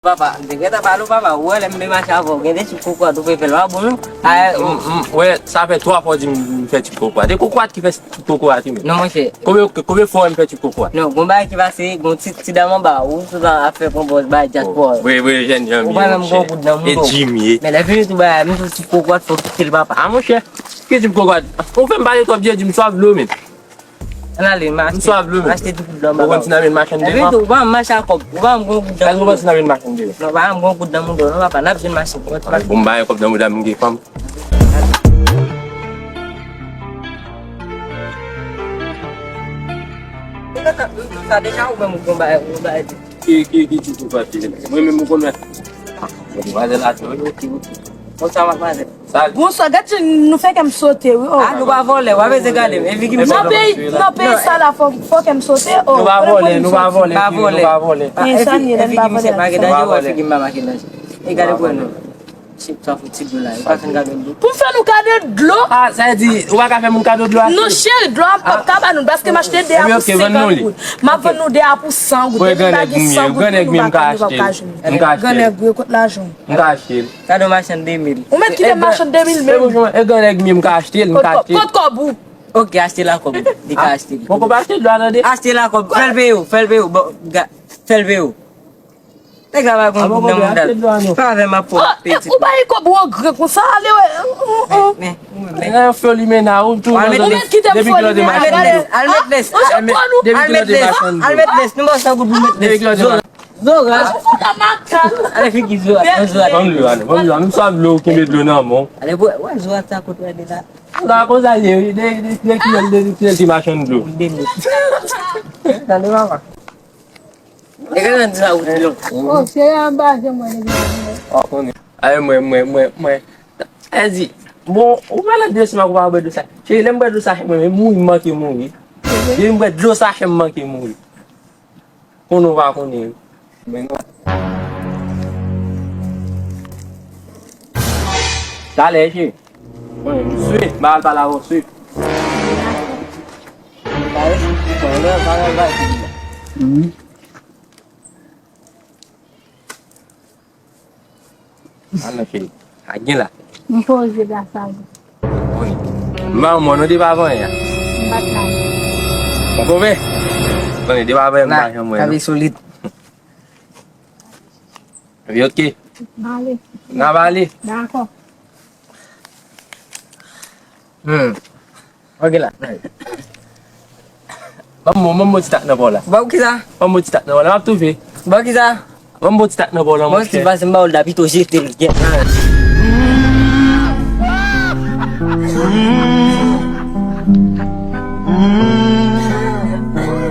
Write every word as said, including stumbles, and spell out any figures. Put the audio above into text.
Papa, m te gentan pale w, papa. Ou wè, lè m te mache avè w, gen de ti kokorat ou fè fè l pa bon, non. A, m, m, wè, sa fè twa fwa w di m, m fè ti kokorat. E kokorat ki fè ti kokorat, wi, men. Non, monchè. Konbyen, konbyen fwa w wè m fè ti kokorat? Non, gon bagay ki pase, gon ti, ti dam anba, ou sou la ap fè konpòz bay dyaspora. Wi, wi, jèn jan m ye, monchè. Ou pa menm gon kout nan mouda w. E di m ye. Men lè fini tou bagay, menm si w ti kokorat, fò w kite l, papa. A, monchè, ki ti kokorat? Ou fè m pale twòp, di m swa vle w, men. Ann ale, m achte, m achte ti kout dlo anba ba ou. Ou konn ti nan men machann devan? Epi tou, ou pa m mache ak kòb, ou pa m gon kout dlo. Ou konn ti nan men machann devan? Non, pa m gon kout nan mouda w, non, papa, n ap jwenn machin. Bon, m ba yo kòb nan mouda m, m gen fanm. Sa deja ou menm ou gon bagay, ou gon bagay. Ki, ki, ki ti kout dlo? Mwen menm ou konn wè. Bon, madmwazèl la, ok, ok. Konsa, madmwazèl. Bonswa, gad jan nou fè kè m sote, wi. Oh. A, nou pa vòlè, w ap ese gade m. Nan peyi, nan peyi sa la, fò, fò kè m sote. Oh, nou pa vòlè, nou pa vòlè, nou pa vòlè. E sa n ye, lè n pa vòlè. Pou m fè nou kado dlo? A, sa vle di, ou pa ka fè moun kado dlo a? Non, cheri, dlo a m p ap ka ba nou, paske m achte de a pou senkant goud. M ap vann nou de a pou san goud. Depi m pa gen san goud, nou pa ka, nou p ap ka jwenn. Grannèg, wi, kot lajan w? M ka achte l. Kado machann de mil. Ou mèt kite machann de mil menm. E bon, e grannèg m ye, m ka achte l, m ka achte l. Kot kòb ou? Ok, achte l ak kòb ou. Li ka achte l. Poko pa achte l, dwa tande. Achte l ak kòb. Fè l peye w, fè l peye w. Bon, ga-, fè l peye w. Nèg la pa gon nan mouda l. Pa avè m ap fè w peye ti. Ou pa gen kòb ou an gran konsa, ale wè. Men, men, men. Nan yon fè limena, ou tou. Ou mèt kite m fè limena, gade. Al met lès. Al met lès. Al met lès. Nou ba w san goud pou met lès. Zora. Zora. Ale figi Zora. Ban m dlo a, non. Ban m dlo a. M swa vle w kenbe dlo nan men w. Ale, wè Zora sa kote w ale la. Zora konsa l ye, wi. De, de, de kiyèl, de kiyèl ki machann dlo. Tande papa. E gade nan di sa ou di non. Oh, se anba je mwen depi. Aye mwen, mwen, mwen, mwen. Sa di, bon, ou pa nan dlo siman ou pa bwè dlo sa. Cheri, lè m bwè dlo sa, mwen, mwen mouri, m manke mouri. Lè m bwè dlo sa, m manke mouri. Konnen w pa konnen. Men non. Talè, cheri. Mwen, m swe, m pa al pale avè w, swe. Mhm. Al nan cheri. A gen la. M poze la sa. Wi. Manman, nou te pa vanyan. M pa t la. Ou konprann? Tande, te pa vanyan, m pa janm wè, non. Kavi solid. Epi, ok. N ale. N ap ale. Dakò. Hmm. Ok la. Ban m, ban m ti tak nan pa w la. Ban m kisa? Ban m ti tak nan pa w la. M ap toufe. Ban m kisa? Ban m ti tak nan pa w la, monchè. Bon, si pase m ba w l la, pito jete l, gèt.